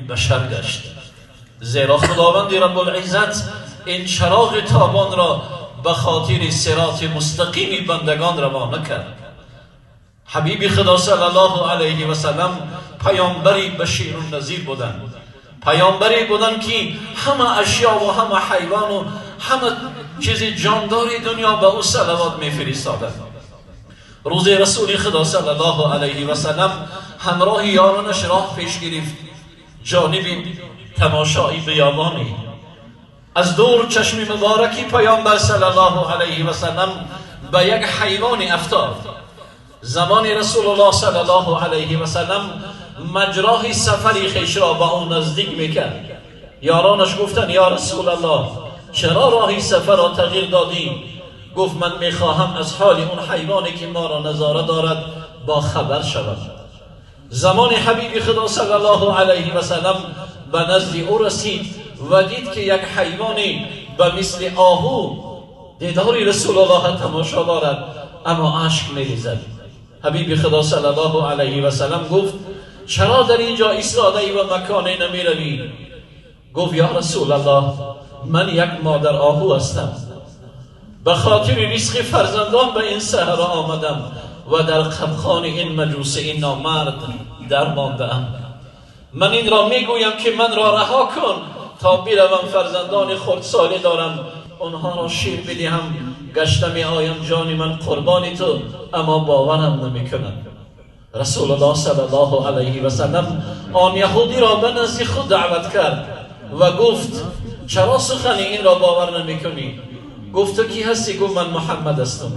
Башар гашт, зеро Худованди Раббулиззат ин чароғи тобонро ба хотири сироти мустақими бандагон равона кард. Ҳабиби Худо саллаллоҳу алайҳи васаллам паёмбари баширу назир буданд, паёмбаре буданд, ки ҳама ашё ва ҳама ҳайвону ҳама чизи ҷондори дунё ба ӯ салавот мефиристоданд. Рӯзе Расули Худо саллаллоҳу алайҳи васаллам ҳамроҳи ёронаш роҳ пеш гирифт ҷониби тамошои биёбонӣ. Аз дур чашми мубораки паёмбар саллаллоҳу алайҳи васаллам ба як ҳайвоне афтод. Замони Расулуллоҳ саллаллоҳу алайҳи васаллам маҷроҳи сафари хешро ба ӯ наздик мекард, ёронаш гуфтанд: «Ё Расулаллоҳ, чаро роҳи сафарро тағйир додӣ?» Гуфт: «Ман мехоҳам аз ҳоли он ҳайвоне, ки моро назора дорад, бо хабар шавам». Замони ҳабиби Худо саллаллоҳу алайҳи васаллам ба назди ӯ расид ва дид, ки як ҳайвоне ба мисли оҳу дидори Расулуллоҳ тамошо дорад, аммо ашк мерезад. Ҳабиби Худо саллаллоҳу алайҳи васаллам гуфт: «Чаро дар ин ҷо истодаӣ ва маконе намеравӣ?» Гуфт: «Ё Расулаллоҳ, ман як модар оҳу ҳастам, ба хотири ризқи фарзандон ба ин саҳро омадам ва дар қабқони ин маҷусии номард дармондаам. Ман инро мегӯям, ки манро раҳо кун, то биравам, фарзандони хурдсолӣ дорам, онҳоро шир бидиҳам, гашта меоям, ҷони ман қурбони ту, аммо боварам намекунад». Расулуллоҳ саллаллоҳу алайҳи васаллам он яҳудиро ба назди худ даъват кард ва гуфт: «Чаро сухани инро бовар намекунӣ?» Гуфт: «Ту кӣ ҳастӣ?» Гуфт: «Ман Муҳаммад ҳастам».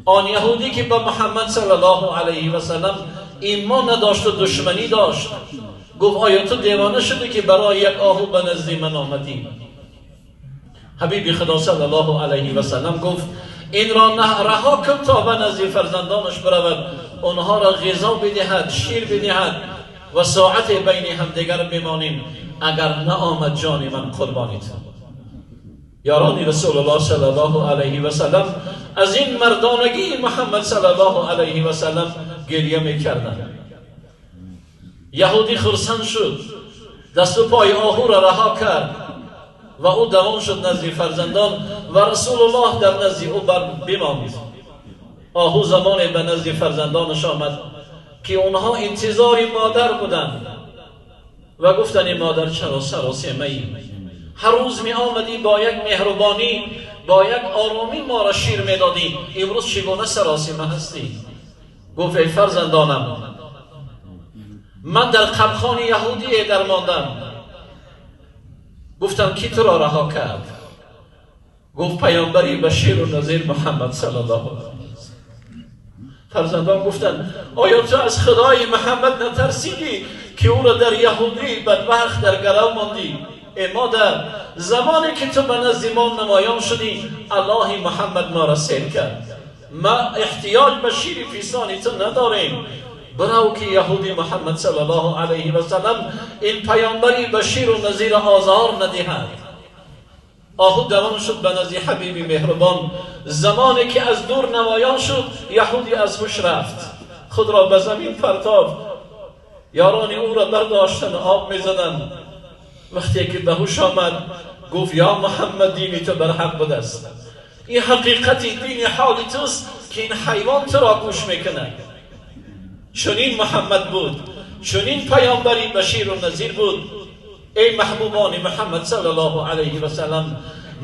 Он яҳудӣ, ки ба Муҳаммад саллаллоҳу алайҳи васаллам имон надошт ва душманӣ дошт, гуфт: «Оё ту девона шудӣ, ки барои як оҳу ба назди ман омадӣ?» Ҳабиби Худо саллаллоҳу алайҳи васаллам гуфт: «Инро раҳо кун, то ба назди фарзандонаш биравад, онҳоро ғизо бидиҳад, шир бидиҳад ва соате байни ҳамдигар бимонем. Агар наомад, ҷони ман қурбони ту». Ёрони Расулуллоҳ саллаллоҳу алайҳи васаллам аз ин мардонагии Муҳаммад саллаллоҳу алайҳи васаллам гиря мекарданд. Яҳудӣ хурсанд шуд, дасту пои оҳуро раҳо кард ва ӯ давон шуд назди фарзандон ва Расулуллоҳ дар назди ӯ бимонд. Оҳу замоне ба назди фарзандонаш омад, ки онҳо интизори модар буданд ва гуфтанд: «Модар, чаро саросемаӣ? Ҳар рӯз меомадӣ, бо як меҳрубонӣ, бо як оромӣ моро шир медодӣ, имрӯз чӣ гуна саросима ҳастӣ?» Гуфт: «Эй фарзандонам, ман дар қабқони яҳудие дармондам». Гуфтам: «Кӣ туро раҳо кард?» Гуфт: «Паёмбари баширу назир Муҳаммад саллаллоҳу алайҳи». Фарзандон гуфтанд: «Оё ту аз Худои Муҳаммад натарсидӣ, ки ӯро дар яҳудӣ бадбахт дар гарав мондӣ?» «Э модар, замоне ки ту ба назди мо намоён шудӣ, Аллоҳи Муҳаммад моро сер кард. Ма эҳтиёҷ ба шири фисони ту надорем. Бирав, ки яҳуди Муҳаммад саллаллоҳу алайҳи васаллам ин паёмбари баширу назира озор надиҳад». Оҳу давон шуд ба назди ҳабиби меҳрубон. Замоне ки аз дур намоён шуд, яҳудӣ аз ҳуш рафт, худро ба замин партофт. Ёрони ӯро бардоштанд, об мезаданд. Вақте ки ба ҳуш омад, гуфт: «Ё Муҳаммад, дини ту барҳақ будааст. Ин ҳақиқати дини ҳоли туст, ки ин ҳайвон туро гӯш мекунад». Чунин Муҳаммад буд, чунин паёмбари баширу назир буд. Эй маҳбубони Муҳаммад саллаллоҳу алайҳи васаллам,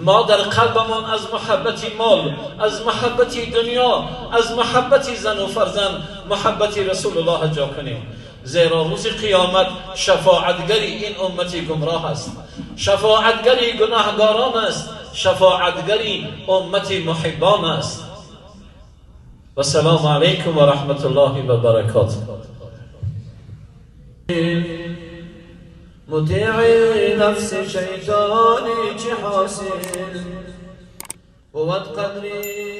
мо дар қалбамон аз муҳаббати мол, аз муҳаббати дунё, аз муҳаббати зану фарзанд муҳаббати Расулуллоҳ ҷо кунем, зеро рӯзи қиёмат шафоатгари ин уммати гумроҳ аст, шафоатгари гунаҳгорон аст, шафоатгари уммати муҳиббон аст. Вассалому алайкум ва раҳматуллоҳи ва баракотуҳ. مطیع نفس شیطانی چه حاصل بود قدری.